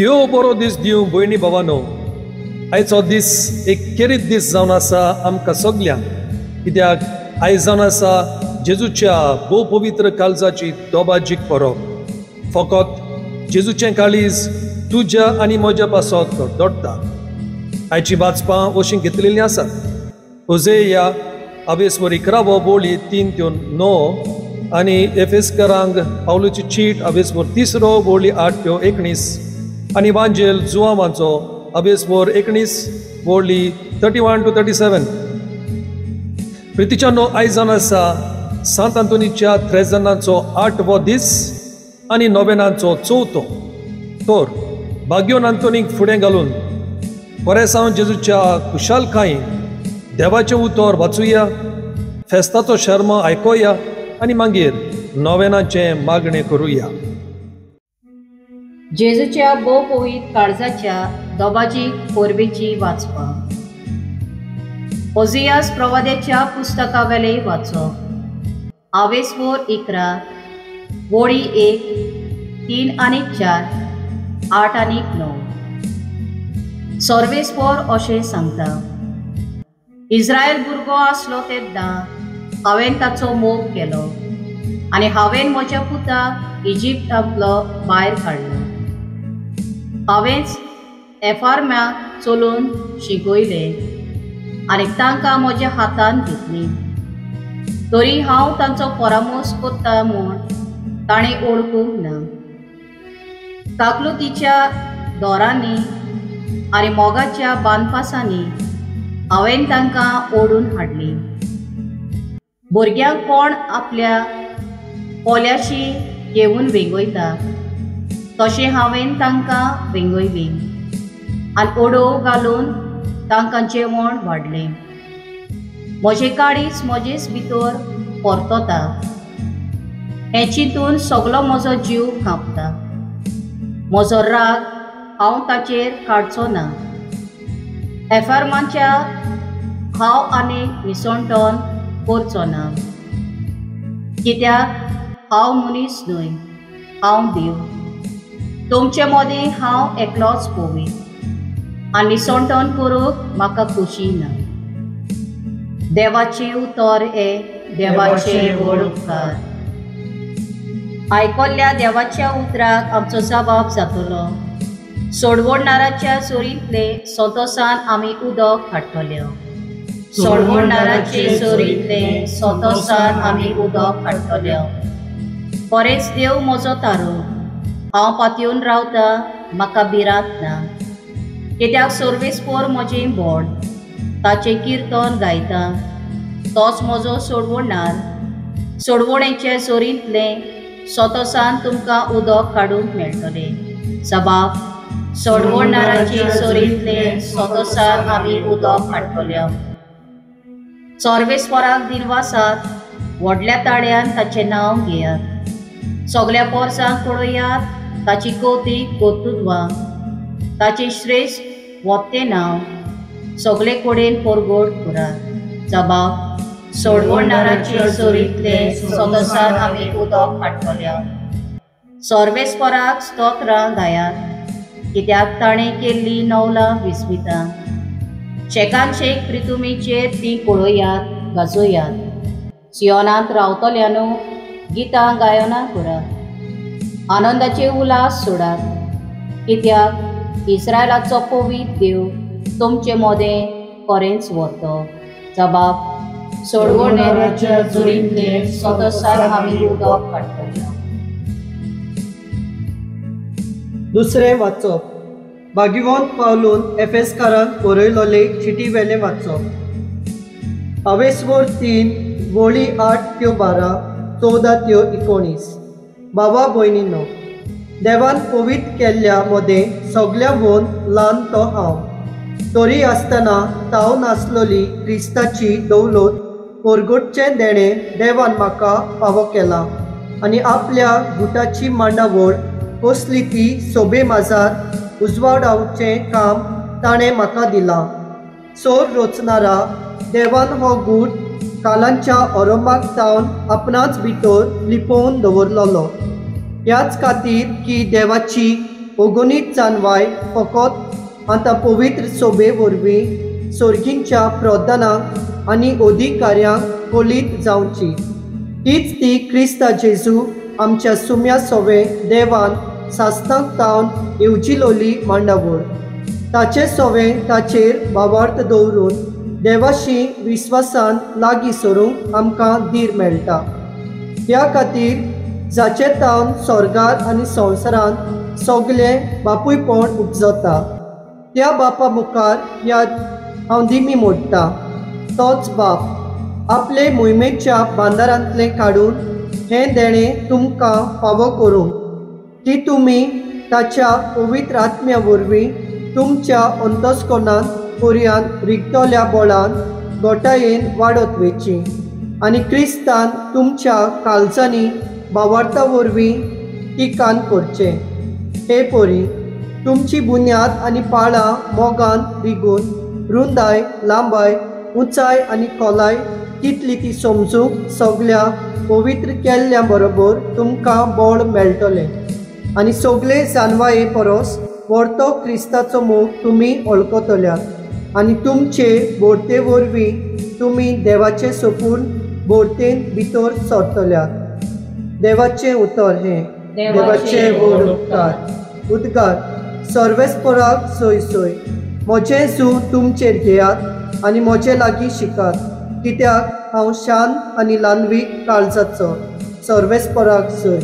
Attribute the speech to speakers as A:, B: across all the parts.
A: त्यो बरो दीस दिवं भयणी भावानो। आयचो दीस एक खेरीत दीस जावन आसा आमकां सगल्यांक, कित्याक आयज जावन आसा जेजूच्या भोव पवित्र काळजाची दोबाजीक परब। फकत जेजूचें काळीज तुज्या आनी म्हज्या पासत दोडटा। आयची वाचपां अशीं घेतलेलीं आसात। होजेया अवेसवर 11 बोली 3 ते 9 आनी एफेसकरांक पावलूची चीट अवेसवर 3 बोली 8 ते 19 आनी वांजेल जुआंवांचो अवेसवर 19 बोली 31 to 37। प्रितीच्यानो, आयज जावन आसा सांत आंतोनीच्या त्रेजनाचो 8वो दीस आनी नोवेनाचो 4थो। तर भाग्योन आंतोनीक फुडें घालून कोरेसांव जेजूच्या खुशालकायेन देवाचें उतर वाचुया, फेस्ताचो शर्म आयकोया आनी मागीर नोवेनाचें मागणें करुया।
B: जेजूच्या भोव पवित्र काळजाच्या दोबाजीक परबेची वाचपां। ओझियास प्रवाद्याच्या पुस्तकावेले वाचो। आवेसवर 11 वळी 1 3 आनी 4 8 आनी 9। सर्वेस्पर अशें सांगता, इस्रायल भुरगो आसलो तेन्ना हांवें ताचो मोग केलो आनी हांवें म्हज्या पुताक इजिप्तांतलो भायर काडलो। हांवेंच एफार्म्याक चलोवन शिकयलें आनी तांकां म्हज्या हातान घेतली, तरी हांव तांचो परामर्श करता म्हूण ताणें वळखूंक ना। काकलुतीच्या दोरांनी आनी मोगाच्या बांदपासांनी हांवें तांकां ओडून हाडली। भुरग्यांक कोण आपल्या पोल्याशी घेवन वेंगयता तशें हांवें तांकां वेंगयली आनी ओडोव घालून तांकां जेवण वाडलें। म्हजें काळीज म्हजेच भितर परतता, हें चिंतून सगलो म्हजो जीव कांपता। म्हजो राग हांव ताचेर काडचो ना। एफार्माच्या हांव आनी निसणटन करचो ना, कित्याक हांव मनीस न्हय, हांव देव। तुमचे मदीं हांव एकलोच पवित्र आनी निसणटन करूंक म्हाका खोशी ना। देवाचें उतर हें देवाचें व्हड उपकार। आयकल्ल्या देवाच्या उतराक आमचो जबाब जातलो। सोडवणणाराच्या चोरींतले संतोसान आमी उदक हाडटले। सोडवणणाराचे चोरींतले संतोसान आमी उदक हाडटले। खरेंच देव म्हजो तारो, हांव पातयेवन रावता, म्हाका भिरांत ना, कित्याक सर्वेस्पर म्हजें बोड, ताचें किर्तन गायता। तोच म्हजो सोडवणणार। सोडवणेचे चोरींतले संतोसान तुमकां उदक काडूंक मेळटलें। सबाब सोडवणणाराचे चोरींतले संतोसान आमी उदक हाडटले। सर्वेस्पराक दिनवासात, व्हडल्या ताळ्यान ताचें नांव घेयात। सगल्या पोरसांक पळयात ताची कौतीक कर्तृत्वां, ताचें श्रेश्ठ वत्तें नांव सगले कडेन परगट करात। जबाब सोडवणणाराचे चोरींतले संतोसान आमी उदक हाडटले। सर्वेस्पराक स्तोत्रां गायात, कित्याक ताणें केल्ली नवलां विस्मितां। शेकान शेक प्रितुमीचेर तीं पळयात, गाजोयात। सियोनांत रावतल्यानो गितां गायनां करात, आनंदाचे उल्हास सोडात, कित्याक इस्रायलाचो पवित्र देव तुमचे मदें खरेंच व्हरतो। जबाब सोडवणणाराच्या चोरींतले संतोसान आमी उदक हाडटले।
C: दुसरें वाचप। भाग्यवंत पावलून एफेसकारांक बरयलोले चिटीवेलें वाचप। आवेसवर 3 वळी 8 ते 12 14 ते 19। बाबा भयणीनो, देवान पवित्र केल्ल्या मदें सगळ्यांहून ल्हान तो हांव, तरी आसतना ताव नासलोली क्रिस्ताची दौलत परगटचें देणें देवान म्हाका फावो केलां आनी आपल्या गुटाची मांडावळ कसली ती सोबे माजार उजवाडावचें काम ताणें म्हाका दिलां। सोर रचणारा देवान हो गूट कालांच्या ओरोमाक तावन आपणाच भितर लिपोवन दवरलोलो। ह्याच खातीर की देवाची अगणीत जानवाय फकत आतां पवित्र सोबे वरवीं सोर्गींच्या प्रधानांक आनी अधिकाऱ्यांक कळीत जावची. हीच ती क्रिस्ता जेजू आमच्या सुम्या सोवे देवान सास्तांक तावन येवजिलोली मांडावळ. ताचे सोवे ताचेर भावार्थ दवरून देवाशी विस्वासान लागीं सरूंक आमकां धीर मेळटा. ह्या खातीर जाचे तावन स्वर्गार आनी संवसारांत सगळें बापूयपण उपजता त्या बापा मुखार ह्या हांव दिमी मोडटा. तोच बाप आपले मोहिमेच्या बांदारांतलें काडून हें देणें तुमकां फावो करूंक की तुमी ताच्या पवित्र आत्म्या वरवीं तुमच्या अंतस्करणांत पर्यान रिगतल्या बोळान गोटायेन वाडत वेची आनी क्रिस्तान तुमच्या काळजांनी भावार्था वरवीं टिकान करचें. हे परी तुमची बुन्याद आनी पाळां मोगान रिगून रुंदाय, लांबाय, उंचाय आनी खोलाय कितली ती समजूंक सगल्या पवित्र केल्ल्या बरोबर तुमकां बळ मेळटलें आनी सगळे जानवाये परस व्हरतो क्रिस्ताचो मोग तुमी वळखतल्यात आनी तुमचे भरते वरवीं तुमी देवाचे सोपून भरतेन भितर सरतल्यात. देवाचें उतर हें. देवाचे व्हड उपकार. उद्गार. सर्वेस्पराक सोय सोय. म्हजें जू तुमचेर घेयात आनी म्हजे लागीं शिकात, कित्याक हांव शांत आनी ल्हानवीक काळजाचो. सर्वेस्पराक सोय.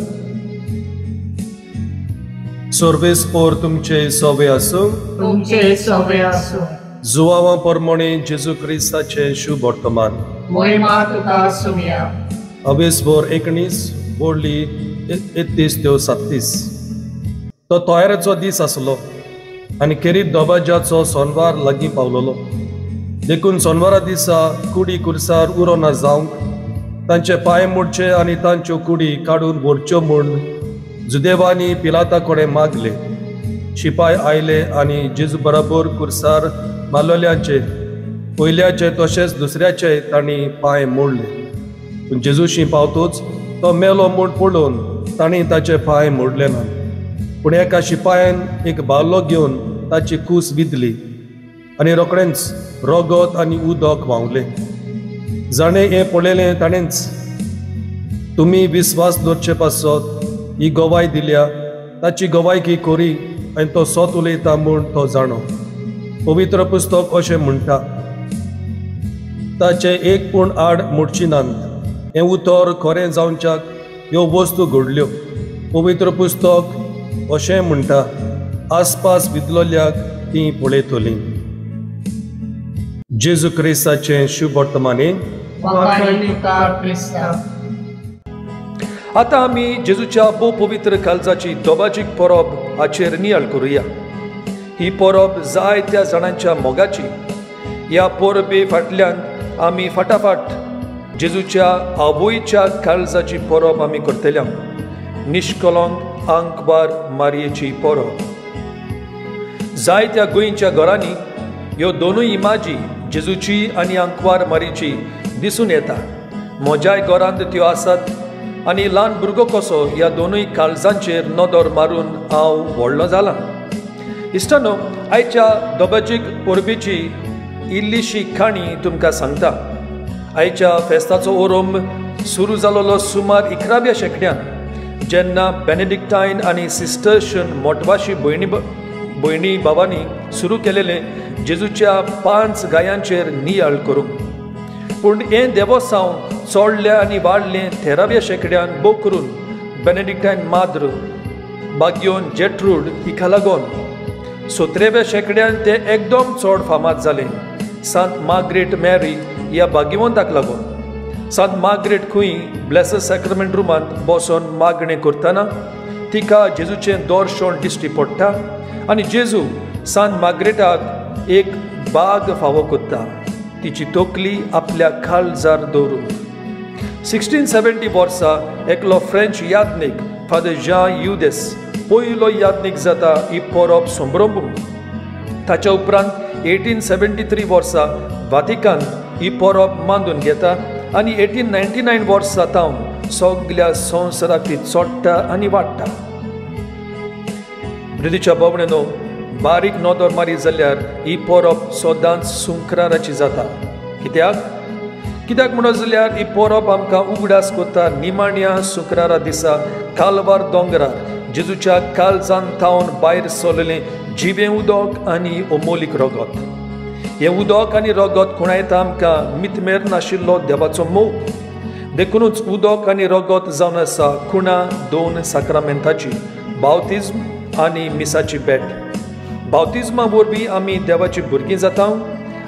A: सर्वेस्पर तुमचे सोवे आसूं.
D: तुमचे सोवे आसूं.
A: जुवावा परमणे जेजू क्रिस्ताचे शुभ वर्तमान.
D: मोहिमा तुका सुमिया.
A: अवेसभर 19 बोडली 31 ते 37. तो तयारेचो दीस आसलो आनी खेरीत दबाज्याचो सोनवार लागीं पावलोलो. देखून सोनवारा दिसा कुडी कुर्सार उरो ना जावंक तांचे पांय मोडचे आनी तांच्यो कुडी काडून व्हरच्यो म्हूण जुदेवांनी पिलाता कडेन मागले. शिपाय आयले आनी जेजू बराबर कुर्सार मारलेल्यांचे पयल्याचे तशेंच दुसऱ्याचे तांणी पांय मोडले. पूण जेजूशी पावतूच तो मेलो म्हूण पळोवन तांणी ताचे पांय मोडले ना. पूण एका शिपायान एक बावलो घेवन ताची कूस विदली आनी रोखडेंच रगत आनी उदक व्हांवलें. जाणें हें पळयलें ताणेंच तुमी विस्वास दवरचे पासत ही गवाय दिल्या, ताची गवायकी करी आनी तो सत उलयता म्हूण तो जाणो. पवित्र पुस्तक अशें म्हणटा, ताचे एक पूण आड मोडची नात. हें उतर खरें जावच्याक ह्यो वस्तू घडल्यो. पवित्र पुस्तक अशें म्हणटा, आसपास विदलोल्याक तीं पळयतलीं. जेजू क्रिस्ताचें शुभ वर्तमाने. आतां आमी जेजूच्या भोव पवित्र काळजाची दोबाजीक परब हाचेर नियाळ करुया. ही परब जायत्या जाणांच्या मोगाची. ह्या परबे फाटल्यान आमी फाटाफाट जेजूच्या आवयच्या काळजाची परब आमी करतल्या. निष्कलंक आंकवार मारयेची परब. जायत्या गोंयच्या घरांनी ह्यो दोनूय इमाजी जेजूची आनी आंकवार मारयेची दिसून येता. म्हज्याय घरांत त्यो आसात आनी ल्हान भुरगो कसो ह्या दोनूय काळजांचेर नदर मारून हांव व्हडलो जाला. इश्टानो, आयच्या दोबाजीक परबेची इल्लीशी काणी तुमकां सांगता. आयच्या फेस्ताचो ओरोम सुरू जालोलो सुमार 11व्या शेंकड्यान, जेन्ना बेनेडिक्टायन आनी सिस्टर्शन मोटवाशी भयणी भावांनी सुरू केलेलें जेजूच्या 5 गायांचेर नियाळ करूंक. पूण हें देवोसांव चोडलें आनी वाडलें 13व्या शेंकड्यान भोव करून बेनेडिक्टायन माद्र बाग्योन जेट्रूड हिका लागून. 17व्या शेंकड्यान ते एकदम चड फामाद जालें सांत मार्ग्रेट मॅरी ह्या भाग्यवंताक लागून. सांत मार्ग्रेट खंय ब्लेसड सॅक्रमेंट रुमांत बसोन मागणें करतना तिका जेजूचें दर्शन दिश्टी पडटा आनी जेजू सांत मार्ग्रेटाक एक बाग फावो करता, तिची तकली आपल्या काळजार दवरून. 1670 वर्सा एकलो फ्रेंच याज्ञीक फादर जां युदेस पयलो याज्ञीक जाता ही परब संभ्रमूंक. ताच्या उपरांत 1873 वर्सा वातिकान ही परब मानून घेता आनी 1899 वर्सा तावन सगल्या संवसाराक ती चडटा आनी वाडटा. प्रितीच्या बाबणेनो, बारीक नदर मारी जाल्यार ही परब सदांच सुंक्राराची जाता. कित्याक कित्याक म्हणत जाल्यार ही परब आमकां उगडास करता निमाण्या सुक्रारा दिसा कालवार दोंगरार जेजूच्या काळजान थावन भायर सरलेलें जिवें उदक आनी अमोलीक रगत. हें उदक आनी रगत खुणायता आमकां मितमेर नाशिल्लो देवाचो मोग. देखुनूच उदक आनी रगत जावन आसा खुणा दोन साक्रामेंताची, बावतिज्म आनी मिसाची भेट. बावतिज्मा वरवीं आमी देवाची भुरगीं जाता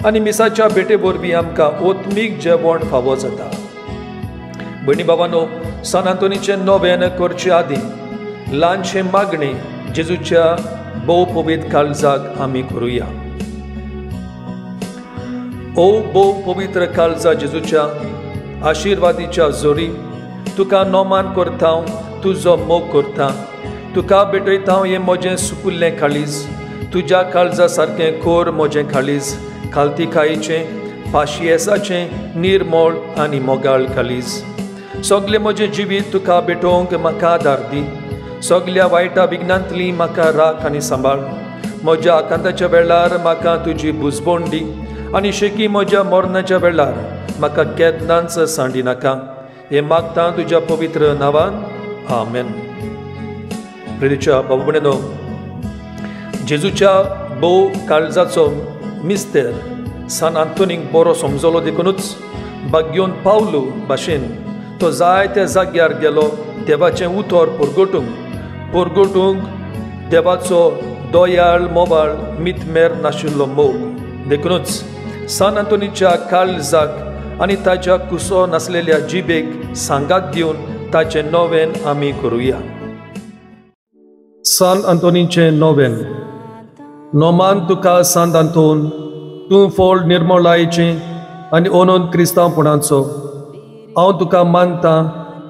A: आनी मिसाच्या भेटे वरवीं आमकां ओत्मीक जेवण फावो जाता. भयणी बाबानो, सान आंतोनीचें नोवेन करचे आदीं ल्हानशें मागणें जेजूच्या भोव पवित्र काळजाक आमी करुया. ओ भोव पवित्र काळजा जेजूच्या आशिर्वादीच्या जोरी, तुका नोमान करता, तुजो मोग करता, तुका भेटयता हें म्हजें सुपुल्लें काळीज. तुज्या काळजा सारकें कोर म्हजें काळीज, खालतीकायेचें, पाशियेसाचें, निर्मळ आनी मोगाळ काळीज. सगलें म्हजें जिवीत तुका भेटोवंक म्हाका आदार दी. सगल्या वायटा विघ्नांतली म्हाका राख आनी सांबाळ. म्हज्या आकांताच्या वेळार म्हाका तुजी बुजबोण दी आनी शेकी म्हज्या मरणाच्या वेळार म्हाका केन्नाच सांडी नाका. हें मागता तुज्या पवित्र नांवान, आमेन. प्रितीच्या बाबा भयणीनो, जेजूच्या भोव काळजाचो मिस्तेर सान आंतोनीक बरो समजलो देखुनूच बाग्योन पावलू भाशेन तो जायत्या जाग्यार गेलो देवाचें उतर परगटूंक परगटूंक देवाचो दयाळ मोबाळ मितमेर नाशिल्लो मोग. देखुनूच सान आंतोनीच्या काळजाक आनी ताच्या कुसो नासलेल्या जिबेक सांगात दिवन ताचें नोवेन आमी करुया. सान आंतोनीचें नोवेन. नोमान तुका सांत आंतोन, तूं फळ निर्मळायेचें आनी अनंत क्रिस्तांवपणाचो. हांव तुका मानता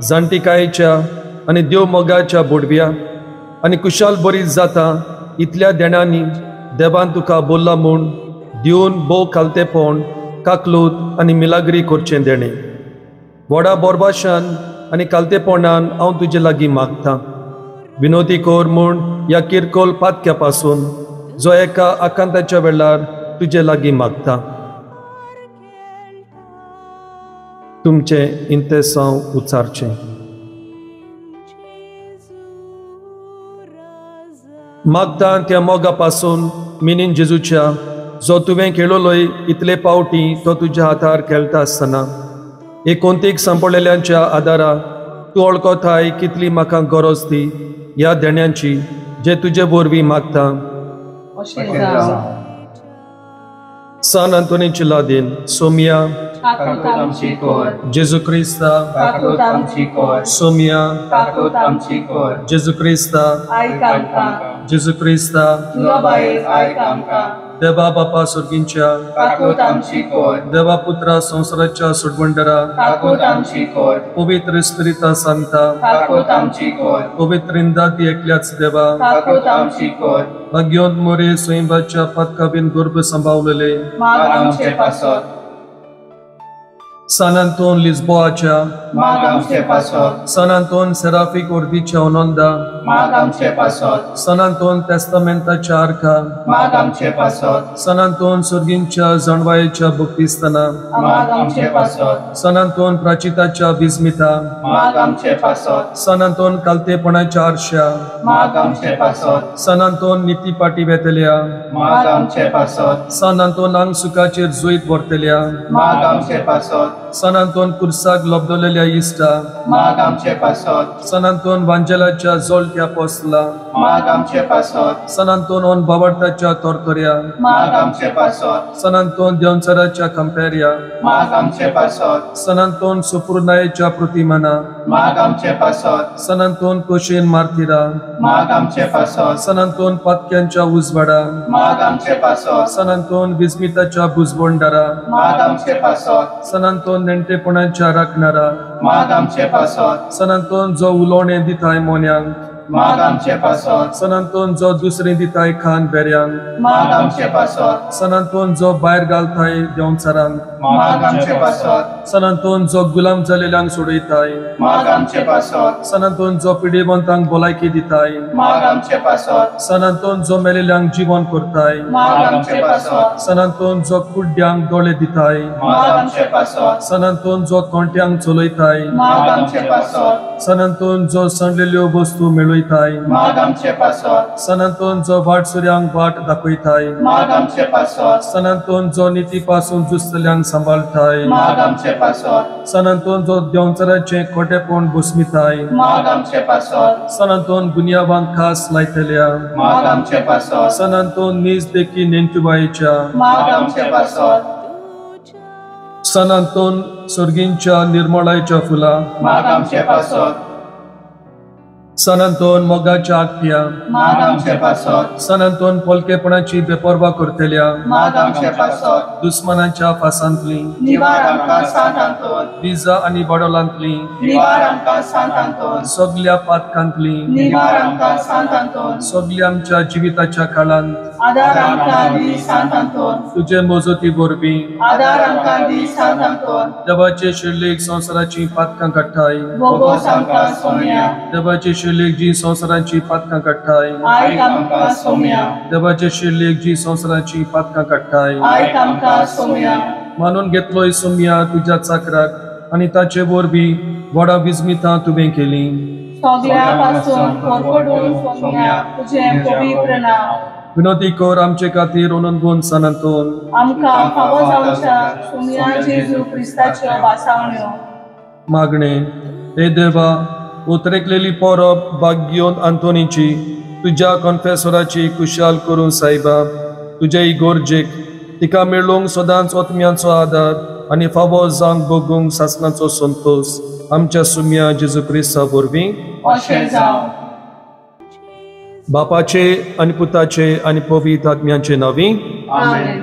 A: जाणटिकायेच्या आनी देव मोगाच्या बोडव्या आनी कुशाल बरी जाता इतल्या देणांनी देवान तुका बोल्ला म्हूण दिवन भोव खालतेपण, काकलूत आनी मिलाग्री करचें देणें. व्हडा बोरबाशान आनी खालतेपणान हांव तुजे लागीं मागता, विनोदी कर म्हूण ह्या किरकोळ पातक्या पासून जो एका आकांताच्या वेळार तुजे लागीं मागता. तुमचें इंतेसांव उच्चारचें. मागता त्या मोगा पासून मिनीन जेजूच्या जो तुवें खेळलोय इतले पावटी तो तुज्या हातार खेळटा आसतना एकोंतीक सांपडलेल्यांच्या आदारा तूं वळखताय कितली म्हाका गरज ती ह्या देण्यांची जे तुजे वरवीं मागता. सान आंतोनीची लादीन सोमिया, जेजू क्रिस्ता सोमिया, जेजू क्रिस्ता, जेजू क्रिस्ता, देवा बापा सुर्गींच्या, देवा पुत्रा संवसाराच्या सोडवणदारा, पवित्र स्पिरिता सांता, पवित्र इंदाती एकल्याच देवा, भाग्योंत मोरे स्वयंबाच्या पातकाबीन गर्भ सांबावलेले सान आंतोन लिस्बोआच्या, सान आंतोन सेराफिक ओर्दीच्या ओनोंदा, सान आंतोन तेस्तामेंताच्या आर्का, सान आंतोन सुर्गींच्या जाणवायेच्या भक्तिस्ताना, सान आंतोन प्राचिताच्या विस्मिता, सान आंतोन कालतेपणाच्या आरश्या, सान आंतोन निती पाटी वेतल्या, सान आंतोन आंग सुखाचेर जैत व्हरतल्या, सान आंतोन कुर्साक लब्दलेल्या इश्टा, सान आंतोन वांजेलाच्या जोलट्या पोसला, सान आंतोन ओन बावडताच्या तोरतोऱ्या, सान आंतोन देवचाराच्या कंपेर्या, सान आंतोन सुपुर्णायेच्या प्रतिमाना, सान आंतोन कोशेन मार्थिरा, सान आंतोन पातक्यांच्या उजवाडा, सान आंतोन विस्मिताच्या बुजबोंडारा, सान आंतोन नेणटेपणाच्या राखणारा, सान आंतोन जो उलोवणें दिताय मोन्यांक
D: माग आमचे पासत।
A: सान आंतोन जो दुसरे दिताय खान बेऱ्यांक
D: माग आमचे पासत।
A: सान आंतोन जो भायर घालताय देंवचारांक
D: माग आमचे पासत।
A: सान आंतोन जो गुलाम जालेल्यांक सोडयताय
D: माग आमचे पासत।
A: सान आंतोन जो पिडेवंतांक भलायकी दिताय
D: माग आमचे पासत।
A: सान आंतोन जो मेलेल्यांक जीवन करताय
D: माग आमचे पासत।
A: सान आंतोन जो कुड्ड्यांक दोळे दिताय
D: माग आमचे पासत।
A: सान आंतोन जो तोंट्यांक चलयताय
D: माग आमचे पासत।
A: सान आंतोन जो सांडलेल्यो वस्तू मेळयताय
D: माग आमचे पासत।
A: सान आंतोन जो वाटसुऱ्यांक वाट दाखयताय
D: माग आमचे पासत।
A: सान आंतोन जो निती पासून जुसतल्यांक सांबाळटाय
D: माग आमचे पासत।
A: सान आंतोन जो देंवचाराचें खोटेपण भस्मिताय
D: माग आमचे पासत।
A: सान आंतोन गुन्यांवांक खास लायतल्या
D: माग आमचे पासत।
A: सान आंतोन नीज देखी नेंटुबायेच्या
D: माग आमचे पासत।
A: सान आंतोन सर्गींच्या निर्मळायच्या फुलां
D: माग आमचे पासत।
A: सान आंतोन मोगाच्या आगप्या
D: माग आमचे पासत।
A: सान आंतोन पोलकेपणाची बेपर्वा करतल्या
D: माग आमचे पासत।
A: दुस्मनाच्या फासांतली
D: निवार आमकां सांत आंतोन
A: विजा आनी बडोलांतली
D: निवार आमकां सांत आंतोन
A: सगल्या पातकांतली
D: निवार आमकां सांत आंतोन
A: सगल्या आमच्या जिविताच्या काळांत
D: आदार आमकां दी सांत आंतोन
A: तुजे मजती वरवीं
D: आदार आमकां दी सांत आंतोन
A: देवाचे शिरलेक संवसाराची पातकां काडटाय
D: भोगोस आमकां सोम्या
A: देवाचे शिरलेक जी संवसाराची पातकां काडटाय
D: आयक आमकां सोम्या
A: देवाचे शिरलेक जी संवसाराची पातकां काडटाय
D: आयक आमकां सोम्या।
A: मानून घेतलोय सोम्या तुज्या चाकराक आनी ताचे वरवीं व्हडा विस्मितां तुवें केली
D: सगळ्या पासून परवडून सोम्या तुजें पवित्र नांव।
A: विनोदी कर आमचे खातीर अनंतगुण सान आंतोन
D: आमकां फावो जावच्या सोम्या जेजू क्रिस्ताच्यो भासावण्यो।
A: मागणे. हे देवा, उतरेकलेली परब भाग्योन आंतोनीची तुज्या कॉन्फेसोराची कुशाल करून सायबा तुज्या इगोर्जेक तिका मेळूंक सदांच ओतम्यांचो आदार आनी फावो जावंक भोगूंक सासणाचो संतोश आमच्या सुम्या जेजू क्रिस्ता वरवीं
D: अशें जावं।
A: बापाचे आनी पुताचे आनी पवित्र आत्म्याचे नांवी
D: आमेन।